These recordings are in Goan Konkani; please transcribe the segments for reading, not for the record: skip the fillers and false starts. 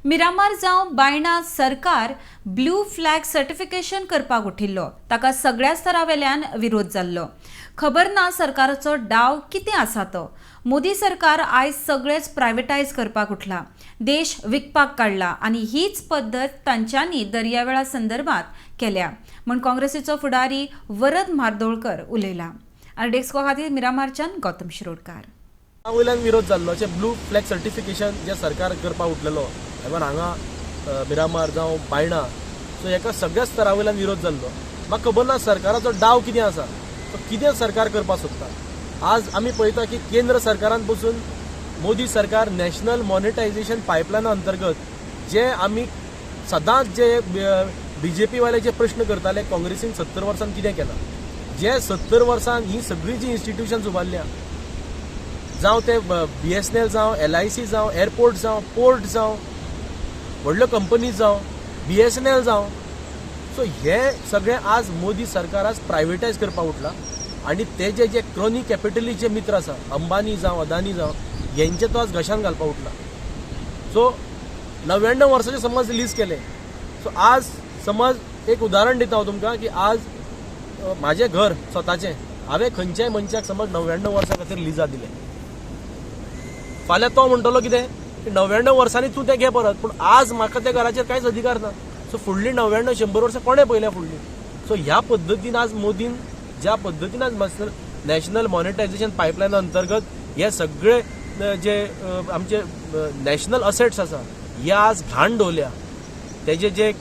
मिरामार जावं बायणा सरकार ब्लू फ्लॅग सर्टिफिकेशन करपाक उठिल्लो, ताका सगळ्या स्तरावेल्यान विरोध जाल्लो. खबर ना सरकाराचो डाव कितें आसा तो. मोदी सरकार आयज सगळेच प्रायवेटायज करपाक उठला, देश विकपाक काडला आनी हीच पद्दत तांच्यांनी दर्यावेळा संदर्भात केल्या म्हूण काँग्रेसीचो फुडारी वरद म्हार्दोळकर उलयला. आनी डेस्को खातीर मिरामारच्यान गौतम शिरोडकार. वयल्यान विरोध जाल्लो अशें ब्लू फ्लॅग सर्टिफिकेशन जे सरकार करपाक उठलेलो, इवन हांगा मिरामार जावं बायणा, सो हेका सगळ्या स्तरा वयल्यान विरोध जाल्लो. म्हाका खबर ना सरकाराचो डाव कितें आसा, तो कितें सरकार करपाक सोदता. आज आमी पळयता की केंद्र सरकारान पसून मोदी सरकार नॅशनल मॉनिटायझेशन पायपलायना अंतर्गत जे आमी सदांच जे बीजेपी वाले जे प्रश्न करताले, काँग्रेसीन 70 वर्सान कितें केलां, जे 70 वर्सान ही सगळीं जी इन्स्टिट्युशन्स उबारल्या, जावं ते बीएसएनएल जावं, एलआयसी जावं, एअरपोर्ट जावं, पोर्ट जावं, व्हडल्यो कंपनी जावं, बीएसएनएल जावं, सो हे सगळे आज मोदी सरकार आज प्रायवेटायज करपाक उठला. आनी तेजे जे क्रॉनी कॅपिटलिस्ट जे मित्र आसा, अंबानी जावं, अदानी जावं, हेंचे तो आज घशान घालपाक उठला. सो 99 वर्साचे समज लीज केले. सो आज समज एक उदाहरण दिता हांव तुमकां की आज म्हाजें घर स्वताचें हांवें खंयच्याय मनशाक समज 99 वर्सां खातीर लिजा दिलें, फाल्यां तो म्हणटलो कितें की 99 वर्सांनी तूं तें घे परत, पूण आज म्हाका त्या घराचेर कांयच अधिकार ना. सो फुडलीं 99 100 वर्सां कोणें पळयल्या फुडलीं. सो ह्या पद्दतीन आज मोदीन ज्या पद्दतीन आज नॅशनल मॉनिटायझेशन पायपलायना अंतर्गत हे सगळे जे आमचे नॅशनल असेट्स आसा हे आज घाण दवरल्या. तेजे जे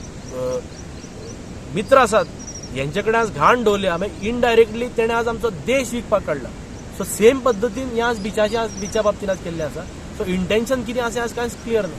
मित्र आसात हेंचे कडेन आज घाण दवरल्या. मागीर इनडायरेक्टली तेणें आज आमचो देश विकपाक काडला. सो सेम पद्दतीन हे आज बिचाचे आज बिचा बाबतीन आज केल्लें आसा. सो इंटेन्शन कितें आसा आज कांयच क्लियर ना.